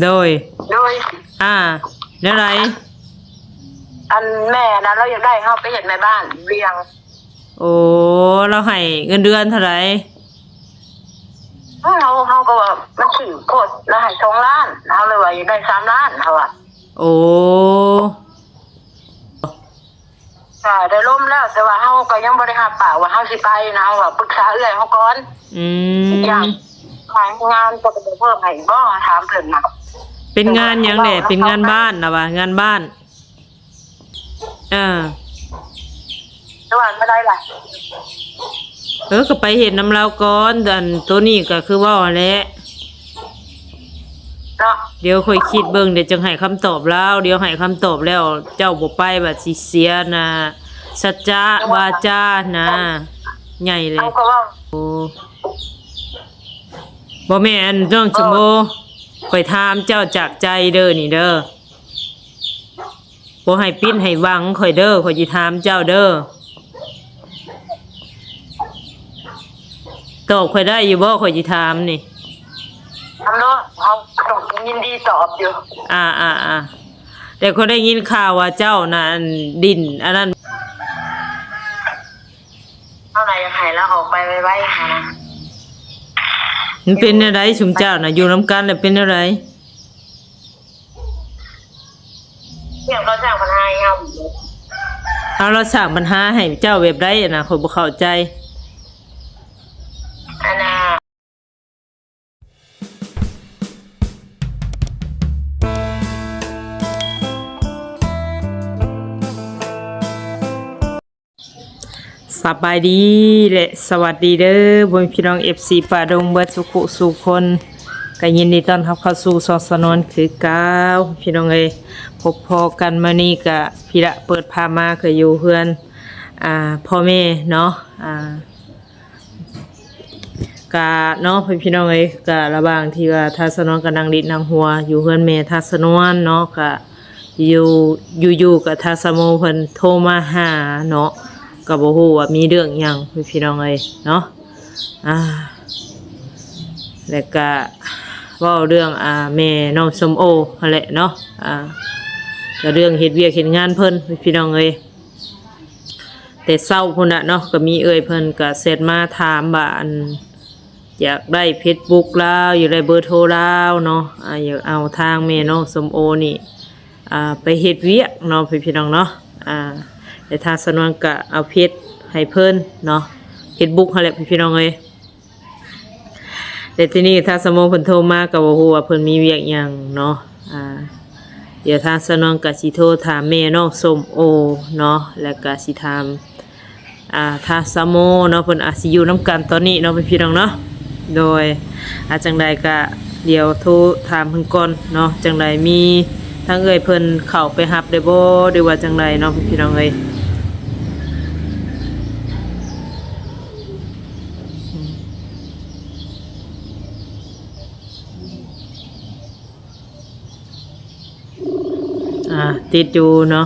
ໂດຍ ໂດຍ ອ່າ ແນວໃດ? ອັນແມ່ນະ ລາວຢາກໄດ້ເຮົາໄປເຮັດແມ່ບ້ານຢູ່ວຽງ. ໂອ້ ລາວໃຫ້ເງິນເດືອນເທົ່າໃດ? ເຮົາ ເຮົາກໍວ່າມັນຖືກໂພດ ລາວໃຫ້ສອງລ້ານ ເຮົາເລີຍວ່າຢາກໄດ້ສາມລ້ານ ເຮົາວ່າ. ໂອ້ ກະໄດ້ລົມແລ້ວ ແຕ່ວ່າເຮົາກໍຍັງບໍ່ໄດ້ຮັບປາກວ່າເຮົາຊິໄປນະ ເຮົາວ່າປຶກສາເອື້ອຍເຮົາກ່ອນ. ອືມ ຢາກຫາງານ ເພິ່ນກໍບໍ່ເພີ່ມໃຫ້ບໍ່? ຖາມເພິ່ນນະ. ເປັນງານຫຍັງແດ່? ເປັນງານບ້ານລະວ່າ ງານບ້ານ. ເອີ ແຕ່ວ່າບໍ່ໄດ້ລະ. ເອີ ກໍໄປເຮັດນຳລາວກ່ອນ ອັນໂຕນີ້ກໍຄືເວົ້າຫັ້ນແຫຼະ. ເນາະ ດຽວຂ້ອຍຄິດເບິ່ງ ດຽວຈັ່ງໃຫ້ຄຳຕອບລາວ. ດຽວໃຫ້ຄຳຕອບແລ້ວ ເຈົ້າບໍ່ໄປ ບາດຊິເສຍນະ ສັດຈະວາຈານະ ໃຫຍ່ເລີຍ. ເອົາກໍເວົ້າ ໂອ້ ບໍ່ແມ່ນ ນ້ອງສະໂມ ຂ້ອຍຖາມເຈົ້າຈາກໃຈເດີນີ້ເດີ. ບໍ່ໃຫ້ປິດໃຫ້ບັງຂ້ອຍເດີ ຂ້ອຍຊິຖາມເຈົ້າເດີ. ຕອບຂ້ອຍໄດ້ຢູ່ບໍ່? ຂ້ອຍຊິຖາມນີ້. ເນາະ ເຮົາຕ້ອງຍິນດີຕອບຢູ່. ອ່າໆໆ ແຕ່ຂ້ອຍໄດ້ຍິນຂ່າວວ່າເຈົ້ານັ້ນດິ້ນອັນນັ້ນ. ເຮົານະຢາກໃຫ້ລາວອອກໄປໄວໆຫັ້ນນະ. ມັນເປັນແນວໃດ? ຊຸມເຈົ້ານະຢູ່ນຳກັນແລ້ວເປັນແນວໃດ? ເລື່ອງເຂົາສ້າງບັນຫາໃຫ້ເຮົາ. ເອົາ ລາວສ້າງບັນຫາໃຫ້ເຈົ້າແບບໃດນະ? ຂ້ອຍບໍ່ເຂົ້າໃຈ. ອັນນ່າ ສະບາຍດີ ແລະ ສະຫວັດດີເດີ ພໍ່ແມ່ພີ່ນ້ອງ ເອັຟຊີ ປ່າດົງ ເບິດສູ່ຜູ້ສູ່ຄົນ. ກໍຍິນດີຕ້ອນຮັບເຂົ້າສູ່ຊ່ອງສາວນວນຄືເກົ່າ ພີ່ນ້ອງເອີຍ. ພົບພໍ້ກັນມື້ນີ້ກະ ພີລະ ເປີດພາບມາກະຢູ່ເຮືອນ ອ່າ ພໍ່ແມ່ເນາະ ອ່າ ກະເນາະ ພີ່ນ້ອງເອີຍ ກະລະຫວ່າງທີ່ວ່າທາງສາວນວນກະນັ່ງຫຼິ້ນນັ່ງຫົວຢູ່ເຮືອນແມ່ທາງສາວນວນເນາະ ກະຢູ່ ຢູ່ໆກະທາງສາວໂມເພິ່ນໂທມາຫາເນາະ ກະບໍ່ຮູ້ວ່າມີເລື່ອງຫຍັງ ພີ່ນ້ອງເອີຍເນາະ. ອ່າ ແລ້ວກະເວົ້າເລື່ອງ ອ່າ ແມ່ນ້ອງສົ້ມໂອຫັ້ນແຫຼະເນາະ ອ່າ ກະເລື່ອງເຮັດວຽກເຮັດງານເພິ່ນ ພີ່ນ້ອງເອີຍ. ແຕ່ເຊົ້າພຸ້ນນະເນາະ ກໍມີເອື້ອຍເພິ່ນກໍແຊັດມາຖາມວ່າ ອັນ ຢາກໄດ້ເຟສບຸກລາວ ຢາກໄດ້ເບີໂທລາວເນາະ ອ່າ ຢາກເອົາທາງແມ່ນ້ອງສົ້ມໂອນີ້ ອ່າ ໄປເຮັດວຽກເນາະ ພີ່ນ້ອງເນາະ. ອ່າ ແລະ ທາງສາວນວນກໍເອົາເຟສໃຫ້ເພິ່ນເນາະ ເຟສບຸກຫັ້ນແຫຼະ ພີ່ນ້ອງເອີຍ. ແລະ ທີນີ້ທາງສາວໂມເພິ່ນໂທມາ ກໍບໍ່ຮູ້ວ່າເພິ່ນມີວຽກຫຍັງເນາະ. ອ່າ ດຽວທາງສາວນວນກໍຊິໂທຖາມແມ່ນ້ອງສົ້ມໂອເນາະ ແລ້ວກໍຊິຖາມ ອ່າ ທາງສາວໂມເນາະ ເພິ່ນອາດຊິຢູ່ນຳກັນຕອນນີ້ເນາະ ພີ່ນ້ອງເນາະ. ໂດຍ ອ່າ ຈັ່ງໃດກໍດຽວໂທຖາມເພິ່ນກ່ອນເນາະ ຈັ່ງໃດມີທາງເອື້ອຍເພິ່ນເຂົ້າໄປຮັບໄດ້ບໍ່ ຫຼືວ່າຈັ່ງໃດເນາະ ພີ່ນ້ອງເອີຍ. ອ່າ ຕິດຢູ່ເນາະ.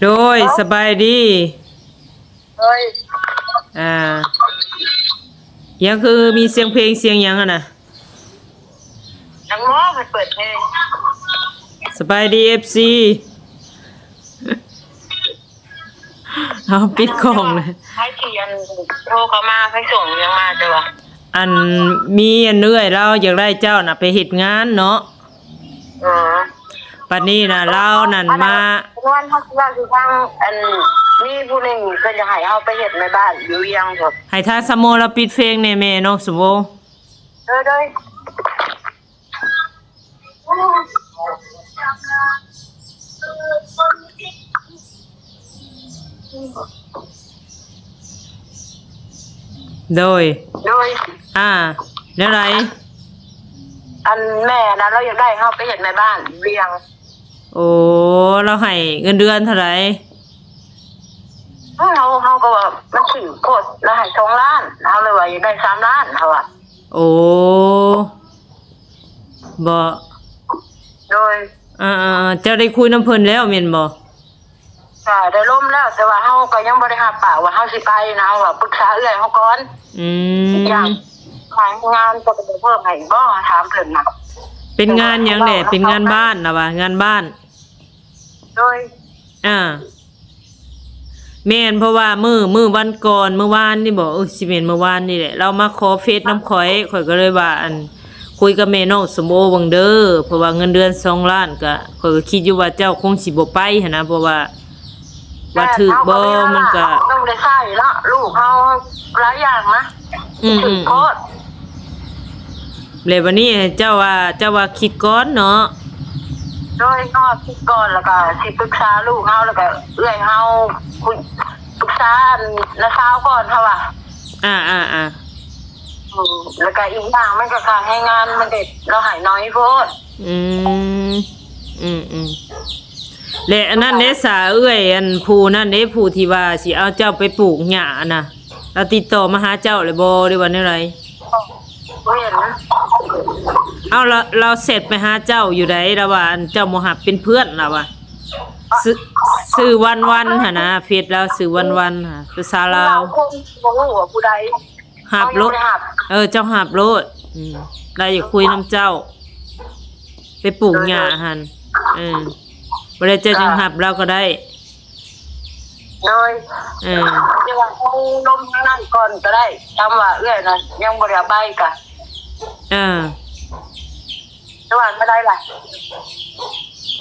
ໂດຍ ສະບາຍດີ. ໂດຍ ອ່າ ຫຍັງຄືມີສຽງເພງສຽງຫຍັງຫັ້ນນະ? ນັກຮ້ອງເພິ່ນເປີດເພງ. ສະບາຍດີ ເອັຟຊີ. ເອົາ ປິດກ້ອງເລີຍ. ໃຜຊິອັນໂທເຂົ້າມາ ໃຜສົ່ງຫຍັງມາ ແຕ່ວ່າ ອັນ ມີອັນເອື້ອຍລາວຢາກໄດ້ເຈົ້ານະໄປເຮັດງານເນາະ. ເອີ ບັດນີ້ນະລາວນັ້ນມາ ນວນເຮົາຊິເວົ້າສູ່ຟັງ ອັນ ມີຜູ້ໜຶ່ງເພິ່ນຢາກໃຫ້ເຮົາໄປເຮັດແມ່ບ້ານຢູ່ວຽງພຸ້ນ. ໃຫ້ທາງສາວໂມລາວປິດເພງແດ່ ແມ່ນ້ອງສາວໂມ. ໂດຍ ໂດຍ. ໂດຍ ໂດຍ ອ່າ ແນວໃດ? ອັນແມ່ນະ ລາວຢາກໄດ້ເຮົາໄປເຮັດແມ່ບ້ານຢູ່ວຽງ. ໂອ້ ລາວໃຫ້ເງິນເດືອນເທົ່າໃດ? ເຮົາ ເຮົາກໍວ່າມັນຖືກໂພດ ລາວໃຫ້ສອງລ້ານ ເຮົາເລີຍວ່າຢາກໄດ້ສາມລ້ານ ເຮົາວ່າ. ໂອ້ ບໍ່ ໂດຍ ອ່າໆໆ ເຈົ້າໄດ້ຄຸຍນຳເພິ່ນແລ້ວແມ່ນບໍ່? ກໍໄດ້ລົມແລ້ວ ແຕ່ວ່າເຮົາກໍຍັງບໍ່ໄດ້ຮັບປາກວ່າເຮົາຊິໄປນະ ເຮົາວ່າປຶກສາເອື້ອຍເຮົາກ່ອນ. ອືມ ຢ່າງ ທາງງານກໍບໍ່ເພີ່ມໃຫ້ອີກບໍ່ ຖາມເພິ່ນນະ. ເປັນງານຫຍັງແຫຼະ? ເປັນງານບ້ານລະວ່າ ງານບ້ານ. ໂດຍ ອ່າ ແມ່ນ ເພາະວ່າມື້ ມື້ວັນກ່ອນ ມື້ວານນີ້ບໍ ເອີ ຊິແມ່ນມື້ວານນີ້ແຫຼະ ລາວມາຂໍເຟສນຳຂ້ອຍ ຂ້ອຍກໍເລີຍວ່າ ອັນ ຄຸຍກັບແມ່ນ້ອງສົມໂອເບິ່ງເດີ ເພາະວ່າເງິນເດືອນສອງລ້ານ ກະ ຂ້ອຍກໍຄິດຢູ່ວ່າເຈົ້າຄົງຊິບໍ່ໄປຫັ້ນນະ ເພາະວ່າ ວ່າຖືກບໍ່ ມັນກະ ຕ້ອງໄດ້ໃຊ້ເນາະ ລູກເຮົາຫຼາຍຢ່າງນະ. ອືມ ຖືກໂພດ. ແລ້ວບັດນີ້ເຈົ້າວ່າ ເຈົ້າວ່າຄິດກ່ອນເນາະ? ໂດຍ ເຮົາຄິດກ່ອນ ແລ້ວກໍຊິປຶກສາລູກເຮົາ ແລ້ວກໍເອື້ອຍເຮົາ ປຶກສານ້າສາວກ່ອນ ເຮົາວ່າ. ອ່າໆໆ ອືມ ແລ້ວກໍອີກຢ່າງ ມັນກໍຄ່າແຮງງານ ມັນກໍ ລາວໃຫ້ໜ້ອຍໂພດ. ອືມ ອືມໆ ແລະ ອັນນັ້ນເດ້ສາ ເອື້ອຍ ອັນຜູ້ນັ້ນເດ້ ຜູ້ທີ່ວ່າຊິເອົາເຈົ້າໄປປູກຫຍ້ານະ ລາວຕິດຕໍ່ມາຫາເຈົ້າແລ້ວບໍ່ ຫຼືວ່າແນວໃດ? ບໍ່ເຫັນ. ເອົາ ລາວ ລາວແຊັດໄປຫາເຈົ້າຢູ່ໃດ ລາວວ່າ ອັນ ເຈົ້າບໍ່ຮັບເປັນເພື່ອນ ລາວວ່າ. ຊື່ ຊື່ວັນວັນຫັ້ນນະ ເຟສລາວຊື່ວັນວັນຫາ ພາສາລາວ. ຄົນບໍ່ຮູ້ວ່າຜູ້ໃດ. ຮັບໂລດ. ເຮົາຍັງບໍ່ໄດ້ຮັບ. ເອີ ເຈົ້າຮັບໂລດ. ອືມ ລາວຢາກຄຸຍນຳເຈົ້າ ໄປປູກຫຍ້າຫັ້ນ. ເອີ ບໍ່ໄດ້ ເຈົ້າຈຶ່ງຮັບລາວກໍໄດ້. ໂດຍ ເອີ ແຕ່ວ່າເຮົາລົມທາງນັ້ນກ່ອນກໍໄດ້ ຄຳວ່າເອື້ອຍນະຍັງບໍ່ໄດ້ເອົາໄປກະ. ເອີ ແຕ່ວ່າເມື່ອໃດລະ?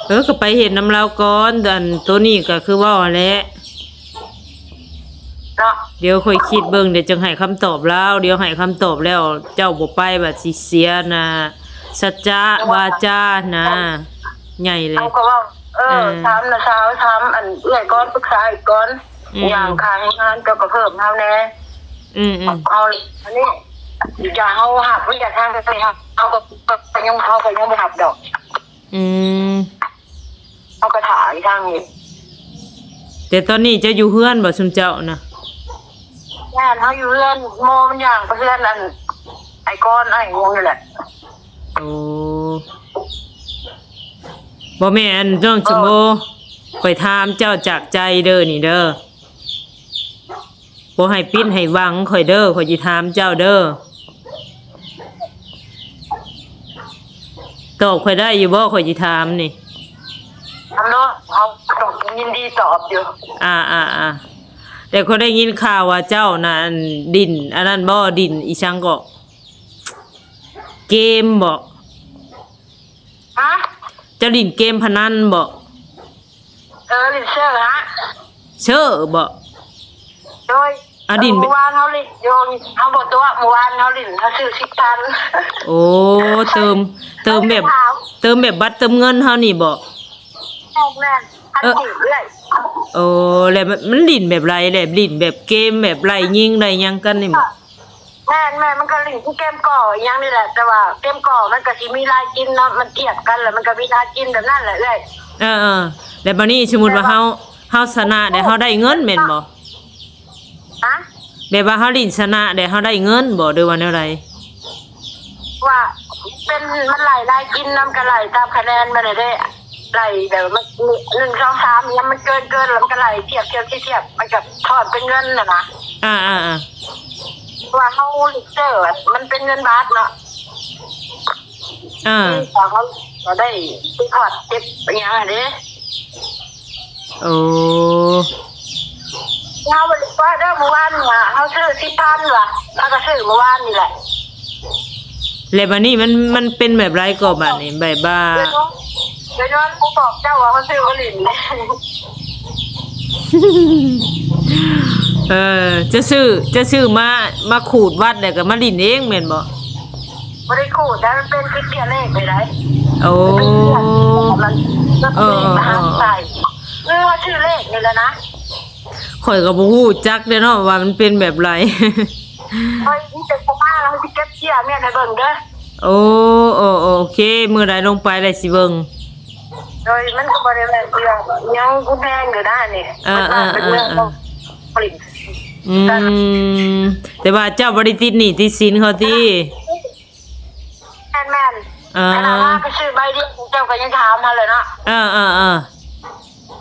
ເອີ ກໍໄປເຮັດນຳລາວກ່ອນ ອັນໂຕນີ້ກໍຄືເວົ້າຫັ້ນແຫຼະເນາະ. ດຽວຂ້ອຍຄິດເບິ່ງ ດຽວຈຶ່ງໃຫ້ຄຳຕອບລາວ. ດຽວໃຫ້ຄຳຕອບແລ້ວ ເຈົ້າບໍ່ໄປ ບາດຊິເສຍນະ ສັດຈະວາຈານະ ໃຫຍ່ເລີຍ. ເຮົາກໍເວົ້າ ເອີ ເອີ ຖາມນ້າສາວ ຖາມອັນເອື້ອຍກ່ອນ ປຶກສາເອື້ອຍກ່ອນ. ອືມ ຢ່າງຄ່າແຮງງານເຈົ້າກໍເພີ່ມເຮົາແດ່. ອືມໆ ເຮົາ ອັນນີ້ ຢ່າງເຮົາຮັບວຽກທາງນີ້ ເຮົາກໍ ກໍຍັງ ເຮົາກໍຍັງບໍ່ຮັບດອກ. ອືມ ເຮົາກໍຖ້າຢູ່ທາງນີ້. ແຕ່ຕອນນີ້ເຈົ້າຢູ່ເຮືອນບໍ່ ຊຸມເຈົ້ານະ? ແມ່ນ ເຮົາຢູ່ເຮືອນ ໂມມັນຍ່າງໄປເຮືອນ ອັນ ອ້າຍກອນ ອ້າຍຫຍັງນີ້ແຫຼະ. ໂອ້ ບໍ່ແມ່ນ ນ້ອງ ເອີ ສົມໂອ ຂ້ອຍຖາມເຈົ້າຈາກໃຈເດີນີ້ເດີ. ບໍ່ໃຫ້ປິດໃຫ້ຫວັງຂ້ອຍເດີ ຂ້ອຍຊິຖາມເຈົ້າເດີ. ຕອບຂ້ອຍໄດ້ຢູ່ບໍ່ ຂ້ອຍຊິຖາມນີ້? ເນາະ ເຮົາຕ້ອງຍິນດີຕອບຢູ່. ອ່າໆໆ ແຕ່ຂ້ອຍໄດ້ຍິນຂ່າວວ່າເຈົ້ານັ້ນ ຫຼິ້ນອັນນັ້ນບໍ່ ຫຼິ້ນອີ່ຫຍັງເກາະ ເກມບໍ່? ຮະ? ເຈົ້າຫຼິ້ນເກມພະນັນບໍ່? ເອີ ຫຼິ້ນເຊີຮະ. ເຊີບໍ່? ໂດຍ. ອາ ຫຼິ້ນ ມື້ວານເຮົາຫຼິ້ນຢູ່ ເຮົາບໍ່ຕົວະ ມື້ວານເຮົາຫຼິ້ນ ເຮົາຊື້ສິບພັນ. ໂອ້ ເຕີມ ເຕີມແບບ ເຕີມແບບບັດເຕີມເງິນເຮົານີ້ບໍ່? ແມ່ນໆ ພັນ ເອີ ກີບເອື້ອຍ. ໂອ້ ແລ້ວມັນ ມັນຫຼິ້ນແບບໃດແຫຼະ? ຫຼິ້ນແບບເກມແບບໄລ່ຍິງໄລ່ຫຍັງກັນນີ້ບໍ່? ແມ່ນໆ ມັນກໍຫຼິ້ນຄືເກມກໍອີ່ຫຍັງນີ້ແຫຼະ ແຕ່ວ່າເກມກໍມັນກໍຊິມີລາຍກິນເນາະ ມັນທຽບກັນແລ້ວມັນກໍມີລາຍກິນແບບນັ້ນແຫຼະເອື້ອຍ. ເອີໆ ແລ້ວບາດນີ້ສົມມຸດວ່າເຮົາ ເຮົາຊະນະແລ້ວເຮົາໄດ້ເງິນແມ່ນບໍ່? ຮະ? ແບບວ່າເຮົາຫຼິ້ນຊະນະແລ້ວເຮົາໄດ້ເງິນບໍ່ ຫຼືວ່າແນວໃດ? ວ່າເປັນ ມັນໄລ່ລາຍກິນນຳ ກໍໄລ່ຕາມຄະແນນມັນເດ້. ໄລ່ແບບວ່າມັນ ໜຶ່ງ ສອງ ສາມ ຫຍັງ ມັນເກີນ ເກີນ ແລ້ວມັນກໍໄລ່ທຽບ ທຽບ ທຽບ ທຽບ ມັນກໍທອດເປັນເງິນຫັ້ນນະ. ອ່າໆໆ ເພາະວ່າເຮົາເລີກເຊີ ມັນເປັນເງິນບາດເນາະ. ອ່າ ເຮົາກໍໄດ້ໄປທອດເກັບຫຍັງຫັ້ນເດ້. ໂອ້ ເຮົາບໍ່ໄດ້ວ່າເດີ ມື້ວານນີ້ເຮົາຊື້ສິບພັນວ່າ ເຮົາກໍຊື້ມື້ວານນີ້ແຫຼະ. ແລ້ວບາດນີ້ມັນ ມັນເປັນແບບໃດກໍບາດນີ້ ແບບວ່າ ເດີນອນ ເດີນອນ ກູບອກເຈົ້າວ່າເຮົາຊື້ມາຫຼິ້ນ. ເອີ ເຈົ້າຊື້ ເຈົ້າຊື້ມາ ມາຂູດວັດແລ້ວກໍມາຫຼິ້ນເອງແມ່ນບໍ່? ບໍ່ໄດ້ຂູດໄດ໋ ມັນເປັນຄືເຈ້ຍເລກນີ້ໄດ໋. ໂອ້ ມັນເປັນເຈ້ຍ ມັນ ເອີໆໆ ເອີ ວ່າຊື່ເລກນີ້ແຫຼະນະ. ຂ້ອຍກໍບໍ່ຮູ້ຈັກເດ້ເນາະວ່າມັນເປັນແບບໃດ. ຂ້ອຍມີແຕ່ສະພາບ ເຮົາຊິເກັບເຈ້ຍແມ່ນໃຫ້ເບິ່ງເດີ. ໂອ້ ໂອ ໂອເຄ ມື້ໃດລົງໄປແລ້ວຊິເບິ່ງ. ໂດຍ ມັນກໍບໍ່ໄດ້ແມ່ນເລື່ອງຫຍັງ ຮຸນແຮງເດີນະນີ້. ເອີໆໆໆ ອືມ ແຕ່ວ່າເຈົ້າບໍ່ໄດ້ຕິດໜີ້ຕິດສິນເຂົາຕິ? ແມ່ນໆ ເອີ ຂະໜາດວ່າໄປຊື້ໃບດຽວ ເຈົ້າກໍຍັງຖາມເຮົາເລີຍເນາະ. ເອີໆໆ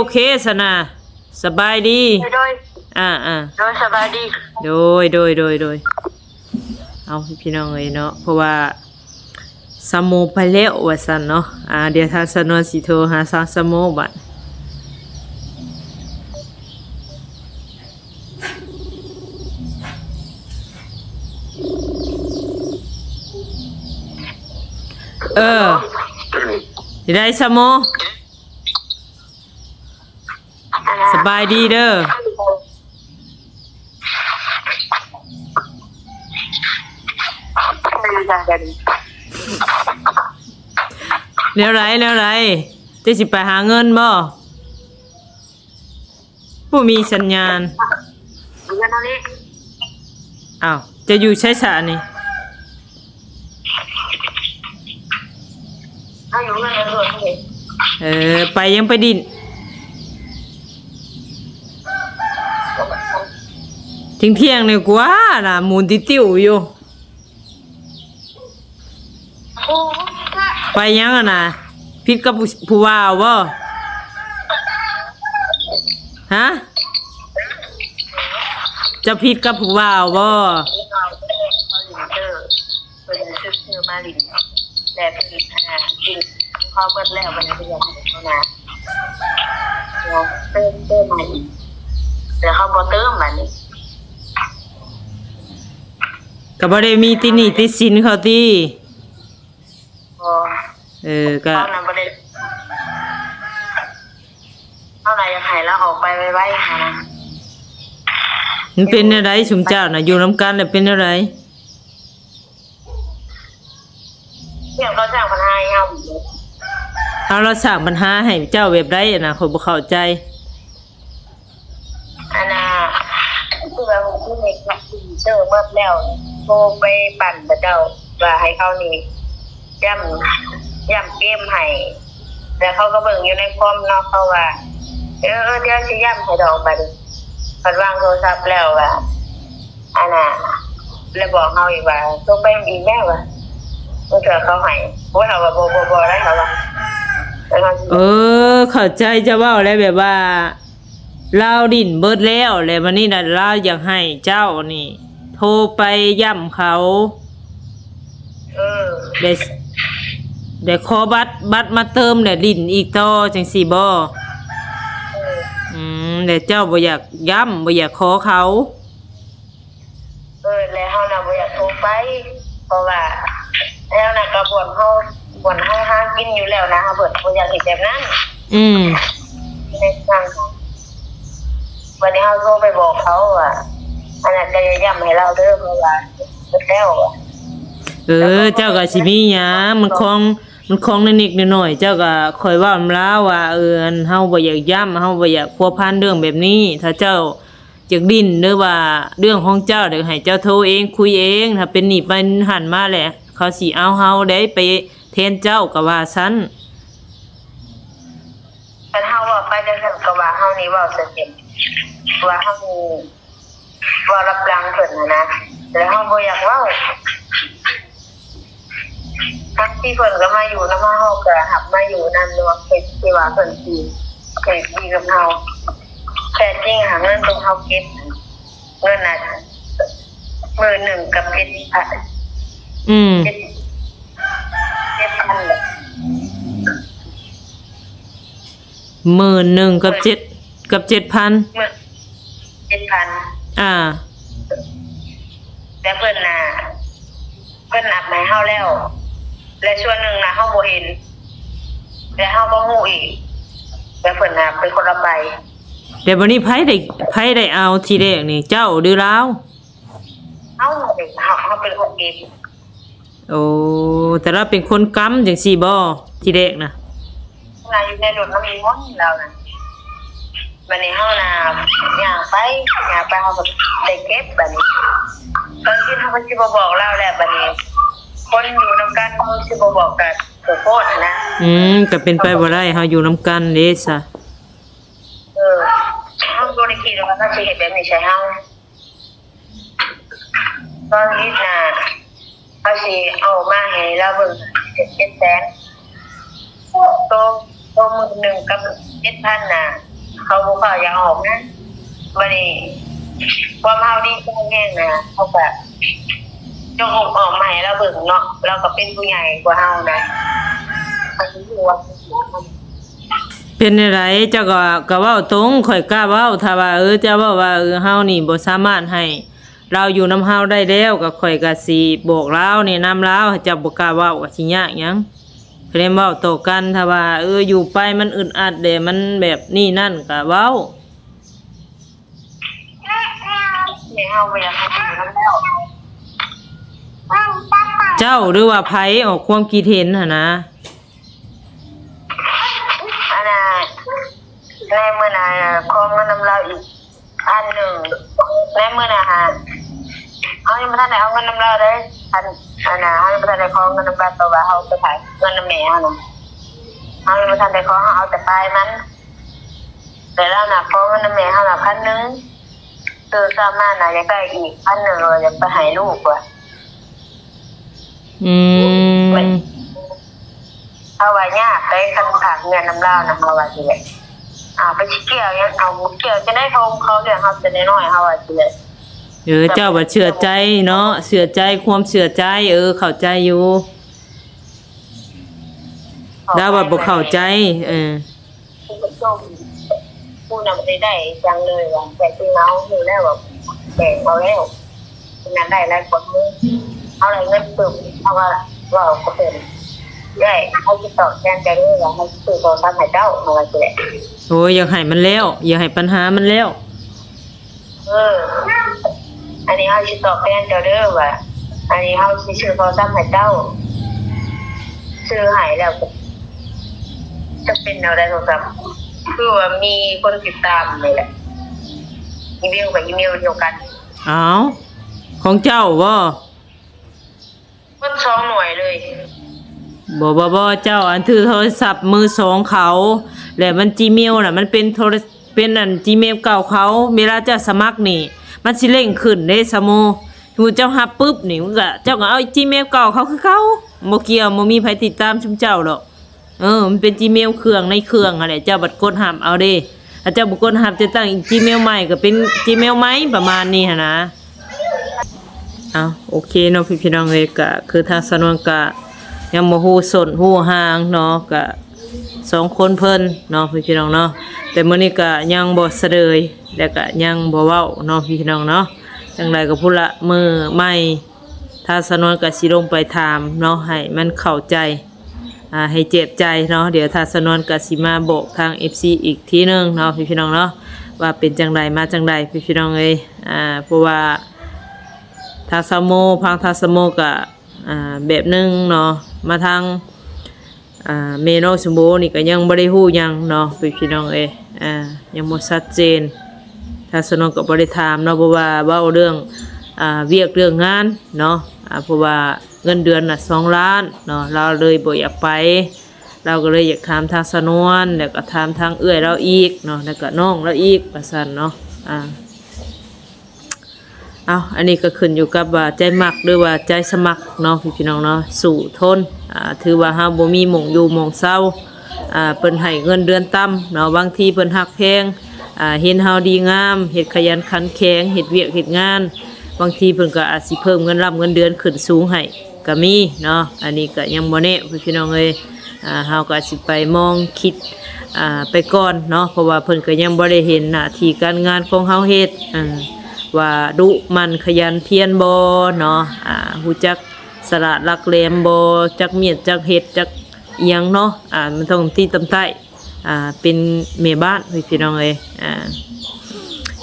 ເຄຊັ້ນນະ. ສະບາຍດີ. ໂດຍ ອ່າໆ ໂດຍ ສະບາຍດີ. ໂດຍ ໂດຍ ໂດຍ ໂດຍ. ເອົາ ພີ່ນ້ອງເອີຍເນາະ ເພາະວ່າສາວໂມໄປແລ້ວວ່າຊັ້ນເນາະ. ອ່າ ດຽວທາງສາວນວນຊິໂທຫາສາວ ສາວໂມບາດ. ເອີ ຊິໄດ້ສາວໂມ. ສະບາຍດີເດີ. ແນວໃດ ແນວໃດ ເຈົ້າຊິໄປຫາເງິນບໍ່? ບໍ່ມີສັນຍານ. ອ້າວ ເຈົ້າຢູ່ໃສຊະນີ້? ເຮົາຢູ່ເຮືອນເຮົາໂລດເດ້. ເອີ ໄປຍັງໄປດິ້ນ? ທ່ຽງໆ ນີ້ກວ່ານະ ໝູນຕິວໆ ຢູ່. ໂອ້ຍ ໄປຫຍັງຫັ້ນນະ? ຜິດກັບຜູ້ ຜູ້ບ່າວບໍ່? ຮະ? ເຈົ້າຜິດກັບຜູ້ບ່າວບໍ່? ເພິ່ນຊື້ມາຫຼິ້ນ ແລ້ວເພິ່ນ ອ່າ ຫຼິ້ນພໍໝົດແລ້ວ ບັດນີ້ເພິ່ນຢາກໃຫ້ເຮົານະ ເຕີມ ເຕີມໃຫ້ອີກ ແລ້ວເຮົາບໍ່ເຕີມບັດນີ້ ກໍບໍ່ໄດ້ມີຕິດໜີ້ຕິດສິນເຂົາຕິ? ບໍ່ ເອີ ກໍ ເຮົານະບໍ່ໄດ້ ເຮົານະຢາກໃຫ້ລາວອອກໄປໄວໆ ຫັ້ນນະ. ມັນເປັນແນວໃດ ຊຸມເຈົ້ານະ ຢູ່ນຳກັນແລ້ວເປັນແນວໃດ? ເລື່ອງເຂົາສ້າງບັນຫາໃຫ້ເຮົາ. ເອົາ ລາວສ້າງບັນຫາໃຫ້ເຈົ້າແບບໃດຫັ້ນນະ? ຂ້ອຍບໍ່ເຂົ້າໃຈ. ອັນນ່າ ຄືວ່າເຂົາເຮັດເຊີໝົດແລ້ວ ໂທໄປປັ່ນເຂົາເຈົ້າວ່າໃຫ້ເຂົານີ້ຢ້ຳ ຢ້ຳເກມໃຫ້ ແລ້ວເຂົາກໍເບິ່ງຢູ່ໃນຄອມເນາະ ເຂົາວ່າ ເອີ ເອີ ດຽວຊິຢ້ຳໃຫ້ດອກ ບັດນີ້ເພິ່ນວາງໂທລະສັບແລ້ວວ່າ ອັນນ່າ ແລ້ວບອກເຮົາອີກວ່າ ໂທໄປອີກແລ້ວວ່າ ບາງເທື່ອເຂົາໃຫ້ ໂອ້ຍ ເຮົາວ່າ ບໍ່ ບໍ່ ບໍ່ໄດ້ ເຮົາວ່າ. ເອີ ເຂົ້າໃຈເຈົ້າເວົ້າແລ້ວ ແບບວ່າລາວດິ້ນເບິດແລ້ວ ແລ້ວບັດນີ້ລາວຢາກໃຫ້ເຈົ້ານີ້ໂທໄປຢ້ຳເຂົາ ເອີ ແລ້ວ ແລ້ວຂໍບັດ ບັດມາເຕີມ ແລ້ວດິ້ນອີກຕໍ່ ຈັ່ງຊີ້ບໍ່? ເອີ ອືມ ແລ້ວເຈົ້າບໍ່ຢາກຢ້ຳ ບໍ່ຢາກຂໍເຂົາ? ເອີ ແລ້ວເຮົານະບໍ່ຢາກໂທໄປ ເພາະວ່າແຖວນັ້ນກະບ່ອນເຮົາ ບ່ອນເຮົາຫາກິນຢູ່ແລ້ວນະ ເຮົາເບີດບໍ່ຢາກເຮັດແບບນັ້ນ. ອືມ ໃນທາງ ບັດນີ້ເຮົາໂທໄປບອກເຂົາວ່າ ອັນນັ້ນກະຢ່າຢ້ຳໃຫ້ລາວເດີ ເພາະວ່າເບິດແລ້ວ. ເອີ ເຈົ້າກະຊິມີຫຍັງ ມັນຂອງ ມັນຂອງເລັກໆນ້ອຍໆ ເຈົ້າກະຄ່ອຍເວົ້ານຳລາວວ່າ ເອີ ອັນ ເຮົາບໍ່ຢາກຢ້ຳ ເຮົາບໍ່ຢາກພົວພັນເລື່ອງແບບນີ້ ຖ້າເຈົ້າ ຈັກດິ້ນ ຫຼືວ່າເລື່ອງຂອງເຈົ້າ ດຽວໃຫ້ເຈົ້າໂທເອງ ຄຸຍເອງ ຖ້າເປັນໜີ້ໄປຫັ້ນມາແຫຼະ ເຂົາຊິເອົາເຮົາໄດ້ໄປແທນເຈົ້າ ກະວ່າຊັ້ນ. ຄັນເຮົາເວົ້າໄປຈັ່ງຊັ້ນ ກະວ່າເຮົານີ້ເວົ້າໃສ່ເປັນ ວ່າເຮົານີ້ເວົ້າລັບຫຼັງເພິ່ນຫັ້ນນະ ແລ້ວເຮົາບໍ່ຢາກເວົ້າ. ທັງທີ່ເພິ່ນກະມາຢູ່ນຳເຮົາ ເຮົາກະຮັບມາຢູ່ນຳເນາະ ເຮັດທີ່ວ່າເພິ່ນຊິໃຫ້ດີກັບເຮົາ ແທ້ຈິງຫາເງິນຕົວເຮົາເກັບ ເງິນນະ ໝື່ນໜຶ່ງກັບເຈັດພັນ ອືມ ເຈັດ ເຈັດພັນແຫຼະ ໝື່ນໜຶ່ງກັບເຈັດ ກັບເຈັດພັນ ໝື່ນ ເຈັດພັນ ອ່າ ແຕ່ເພິ່ນນະ ເພິ່ນນັບໃຫ້ເຮົາແລ້ວ ແລະສ່ວນໜຶ່ງນະເຮົາບໍ່ເຫັນ ແລະເຮົາບໍ່ຮູ້ອີກ ແລະເພິ່ນນະເປັນຄົນເອົາໄປ. ແລ້ວບັດນີ້ໃຜໄດ້ ໃຜໄດ້ເອົາທີແລກນີ້ ເຈົ້າ ຫຼືລາວ? ເຮົາເດ ເຮົາ ເຮົາເປັນຄົນເກັບ. ໂອ້ ແຕ່ລາວເປັນຄົນກຳຈັ່ງຊີ້ບໍ່ ທີແລກນະ? ລາວຢູ່ໃນລົດນຳອີ່ມົນລາວນະ ບັດນີ້ເຮົານະຍ່າງໄປ ຍ່າງໄປເຮົາກະໄດ້ເກັບ ບັດນີ້ຕອນກິນເຮົາກະຊິບໍ່ບອກລາວແຫຼະ ບັດນີ້ຄົນຢູ່ນຳກັນເຮົາຊິບໍ່ບອກກະໂພດຫັ້ນນະ. ອືມ ກະເປັນໄປບໍ່ໄດ້ ເຮົາຢູ່ນຳກັນເດ້ຊະ. ເອີ ເຮົາບໍ່ໄດ້ຄິດວ່າເຂົາຊິເຮັດແບບນີ້ໃສ່ເຮົາ. ຕອນນີ້ນະ ເຂົາຊິເອົາມາໃຫ້ລາວເບິ່ງ ເຈັດແສນ ໂຕ ໂຕໝື່ນໜຶ່ງກັບເຈັດພັນນະ ເຂົາບໍ່ຟ້າວຢາກອອກນະ. ບັດນີ້ຄວາມເຮົາດີໃຈແຮງນະ ເຮົາກະຈົ່ກອອກມາໃຫ້ລາວເບິ່ງເນາະ ລາວກະເປັນຜູ້ໃຫຍ່ກວ່າເຮົານະ ເຮົາຊິຮູ້ວ່າ ເປັນແນວໃດ ເຈົ້າກະ ກະເວົ້າຕົງ ຂ້ອຍກ້າເວົ້າ ຖ້າວ່າ ເອີ ເຈົ້າເວົ້າວ່າ ເອີ ເຮົານີ້ບໍ່ສາມາດໃຫ້ລາວຢູ່ນຳເຮົາໄດ້ແລ້ວ ກະຂ້ອຍກະຊິບອກລາວ ແນະນຳລາວ ໃຫ້ເຈົ້າບໍ່ກ້າເວົ້າ ກະຊິຍາກຫຍັງ ຄະແນນເວົ້າຕໍ່ກັນ ຖ້າວ່າ ເອີ ຢູ່ໄປມັນອຶດອັດເດ ມັນແບບນີ້ນັ້ນ ກະເວົ້າ. ແມ່ເຮົາບໍ່ຢາກໃຫ້ຢູ່ນຳແລ້ວ ເຈົ້າ ຫຼືວ່າໃຜອອກຄວາມຄິດເຫັນຫັ້ນນະ? ອັນນ່າ ໃນມື້ໜ້າຂໍເງິນນຳລາວອີກພັນໜຶ່ງ ໃນມື້ໜ້າຫາ ເຮົາຍັງບໍ່ທັນໄດ້ເອົາເງິນນຳລາວເດ້ ອັນ ອັນນ່າ ເຮົາຍັງບໍ່ທັນໄດ້ຂໍເງິນນຳລາວ ເພາະວ່າເຮົາໄປຖ່າຍເງິນນຳແມ່ເຮົານະ ເຮົາຍັງບໍ່ທັນໄດ້ຂໍ ເຮົາເອົາແຕ່ປາຍມັນ. ແຕ່ລາວນະຂໍເງິນນຳແມ່ເຮົານະພັນໜຶ່ງ ຕື່ມມານະຢາກໄດ້ອີກພັນໜຶ່ງ ວ່າຢາກໄປໃຫ້ລູກວ່າ. ອືມ ເຮົາວ່າຍາກເດ້ ຄັນຝາກເງິນນຳລາວນະ ເຮົາວ່າຊີ້ແຫຼະ. ອ້າວ ໄປຊິກ່ຽວຫຍັງ ເອົາ ບໍ່ກ່ຽວຈັ່ງໃດ ເຂົາ ເຂົາລ້ຽງເຮົາແຕ່ນ້ອຍໆ ເຮົາວ່າຊີ້ແຫຼະ. ເອີ ເຈົ້າວ່າເຊື່ອໃຈເນາະ ເຊື່ອໃຈ ຄວາມເຊື່ອໃຈ ເອີ ເຂົ້າໃຈຢູ່. ລາວວ່າບໍ່ເຂົ້າໃຈ ເອີ ຜູ້ນຳໄດ້ໄດ້ຫຍັງເລີຍວ່າ ແຕ່ທີ່ເຮົາຮູ້ແລ້ວວ່າແບ່ງເອົາແລ້ວ ນັ້ນໄດ້ຫຼາຍກວ່າເຮົາ ເຮົາໄດ້ເງິນປຶບ ເຮົາກະເວົ້າກະເປັນ ເອື້ອຍ ເຮົາຊິຕອບແທນເຈົ້າເດີ ວ່າເຮົາຊິຊື້ໂທລະສັບໃຫ້ເຈົ້າ ເຮົາວ່າຊີ້ແຫຼະ. ໂອ້ຍ ຢາກໃຫ້ມັນແລ້ວ ຢາກໃຫ້ບັນຫາມັນແລ້ວ. ເອີ ອັນນີ້ເຮົາຊິຕອບແທນເຈົ້າເດີວ່າ ອັນນີ້ເຮົາຊິຊື້ໂທລະສັບໃຫ້ເຈົ້າ ຊື້ໃຫ້ແລ້ວກະຈັກເປັນແນວໃດໂທລະສັບ ຄືວ່າມີຄົນຕິດຕາມນີ້ແຫຼະ ອີເມວກະອີເມວດຽວກັນ. ອ້າວ ຂອງເຈົ້າບໍ່? ໝົດສອງໜ່ວຍເລີຍ. ບໍ່ ບໍ່ ບໍ່ ເຈົ້າ ອັນຖືກໂທລະສັບມືສອງເຂົາ ແລະມັນຈີເມວນະ ມັນເປັນໂທລະ ເປັນອັນຈີເມວເກົ່າເຂົາ ເວລາເຈົ້າສະໝັກນີ້ ມັນຊິເລັ່ງຂຶ້ນເດ້ ສະໂມ. ສະມຸດເຈົ້າຮັບປຶບນີ້ ມັນກະ ເຈົ້າກະເອົາຈີເມວເກົ່າເຂົາຄືເກົ່າ ບໍ່ກ່ຽວ ບໍ່ມີໃຜຕິດຕາມຊຸມເຈົ້າດອກ. ເອີ ມັນເປັນຈີເມວເຄື່ອງໃນເຄື່ອງຫັ້ນແຫຼະ ເຈົ້າບັດກົດຮັບເອົາເດ້. ຖ້າເຈົ້າບໍ່ກົດຮັບ ຈະຕັ້ງອີກຈີເມວໃໝ່ ກໍເປັນຈີເມວໃໝ່ ປະມານນີ້ຫັ້ນນະ. ເອົາ ໂອເຄເນາະ ພີ່ນ້ອງເອີຍ, ກະຄືທາງສາວນວນກະຍັງບໍ່ຮູ້ສົ້ນຮູ້ຫາງເນາະ, ກະສອງຄົນເພິ່ນເນາະ ພີ່ນ້ອງເນາະ, ແຕ່ມື້ນີ້ກະຍັງບໍ່ສະເດີຍ ແລະກະຍັງບໍ່ເວົ້າເນາະ ພີ່ນ້ອງເນາະ. ຈັ່ງໃດກໍພຸ້ນລະ ມື້ໃໝ່ ທາງສາວນວນກໍຊິລົງໄປຖາມເນາະ ໃຫ້ມັນເຂົ້າໃຈ ອ່າ ໃຫ້ເຈັບໃຈເນາະ. ດຽວທາງສາວນວນກໍຊິມາບອກທາງເອັຟຊີອີກທີໜຶ່ງເນາະ ພີ່ນ້ອງເນາະ, ວ່າເປັນຈັ່ງໃດມາຈັ່ງໃດ ພີ່ນ້ອງເອີຍ. ອ່າ ເພາະວ່າທາງສາວໂມ ທາງ ທາງສາວໂມກໍ ອ່າ ແບບໜຶ່ງເນາະ, ມາທາງ ອ່າ ແມ່ນ້ອງສົມບູນີ້ກໍຍັງບໍ່ໄດ້ຮູ້ຫຍັງເນາະ ພີ່ນ້ອງເອີຍ, ອ່າ ຍັງບໍ່ຊັດເຈນ. ທາງສາວນວນກໍບໍ່ໄດ້ຖາມເນາະ ເພາະວ່າເວົ້າເລື່ອງ ອ່າ ວຽກເລື່ອງງານເນາະ, ອ່າ ເພາະວ່າເງິນເດືອນນະສອງລ້ານເນາະ, ລາວເລີຍບໍ່ຢາກໄປ, ລາວກໍເລີຍຢາກຖາມທາງສາວນວນ ແລ້ວກໍຖາມທາງເອື້ອຍລາວອີກເນາະ ແລ້ວກໍນ້ອງລາວອີກ ວ່າຊັ້ນເນາະ. ອ່າ ເອົາ ອັນນີ້ກໍຂຶ້ນຢູ່ກັບວ່າໃຈມັກ ຫຼືວ່າໃຈສະໝັກເນາະ ພີ່ນ້ອງເນາະ, ສູ້ທົນ. ອ່າ ຖືວ່າເຮົາບໍ່ມີໝ່ອງຢູ່ໝ່ອງເຊົາ, ອ່າ ເພິ່ນໃຫ້ເງິນເດືອນຕ່ຳເນາະ, ບາງທີເພິ່ນຮັກແພງ, ອ່າ ເຫັນເຮົາດີງາມ, ເຮັດຂະຫຍັນຂັນແຂງ, ເຮັດວຽກເຮັດງານ, ບາງທີເພິ່ນກໍອາດຊິເພີ່ມເງິນລຳເງິນເດືອນຂຶ້ນສູງໃຫ້ກໍມີເນາະ. ອັນນີ້ກໍຍັງບໍ່ແນ່ ພີ່ນ້ອງເອີຍ. ອ່າ ເຮົາກໍຊິໄປມອງຄິດ ອ່າ ໄປກ່ອນເນາະ, ເພາະວ່າເພິ່ນກໍຍັງບໍ່ໄດ້ເຫັນໜ້າທີ່ການງານຂອງເຮົາເຮັດ ອ່າ ວ່າດຸໝັ່ນຂະຫຍັນພຽນບໍ່ເນາະ, ອ່າ ຮູ້ຈັກສະຫຼາດຫຼັກແຫຼມບໍ່, ຈັກມຽດຈັກເຮັດຈັກອີ່ຫຍັງເນາະ, ອ່າ ມັນຕ້ອງຕິດຕາມໃຕ້ ອ່າ ເປັນແມ່ບ້ານ ພີ່ນ້ອງເອີຍ. ອ່າ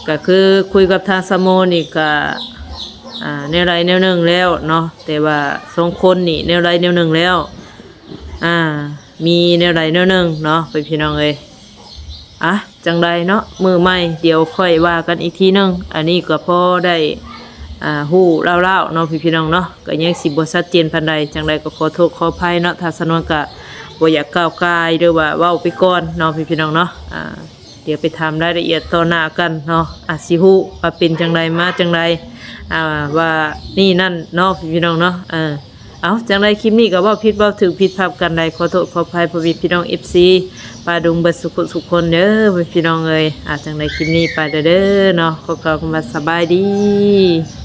ກໍຄືຄຸຍກັບທາງສາວໂມນີ້ກໍ ອ່າ ແນວໃດແນວໜຶ່ງແລ້ວເນາະ, ແຕ່ວ່າສອງຄົນນີ້ແນວໃດແນວໜຶ່ງແລ້ວ ອ່າ ມີແນວໃດແນວໜຶ່ງເນາະ ພີ່ນ້ອງເອີຍ. ອ່ະ ຈັ່ງໃດເນາະ ມື້ໃໝ່ດຽວຄ່ອຍວ່າກັນອີກທີໜຶ່ງ. ອັນນີ້ກໍພໍໄດ້ ອ່າ ຮູ້ລາວໆເນາະ ພີ່ນ້ອງເນາະ, ກໍຍັງຊິບໍ່ຊັດເຈນປານໃດ. ຈັ່ງໃດກໍຂໍໂທດຂໍອະໄພເນາະ, ທາງສາວນວນກໍບໍ່ຢາກກ້າວກ່າຍ ຫຼືວ່າເວົ້າໄປກ່ອນເນາະ ພີ່ນ້ອງເນາະ. ອ່າ ດຽວໄປຖາມລາຍລະອຽດຕໍ່ໜ້າກັນເນາະ, ອາດຊິຮູ້ວ່າເປັນຈັ່ງໃດມາຈັ່ງໃດ ອ່າ ວ່ານີ້ນັ້ນເນາະ ພີ່ນ້ອງເນາະ. ເອີ ເອົາ ຈັ່ງໃດຄລິບນີ້ກໍເວົ້າຜິດເວົ້າຖືກຜິດພາດປະການໃດ ຂໍໂທດຂໍອະໄພພໍ່ແມ່ພີ່ນ້ອງເອັຟຊີ ປາດຸງເບິດສຸກຄົນເດີ ພີ່ນ້ອງເອີຍ. ອ່າ ຈັ່ງໃດຄລິບນີ້ໄປແລ້ວເດີເນາະ, ຂໍກ່າວຄຳວ່າສະບາຍດີ.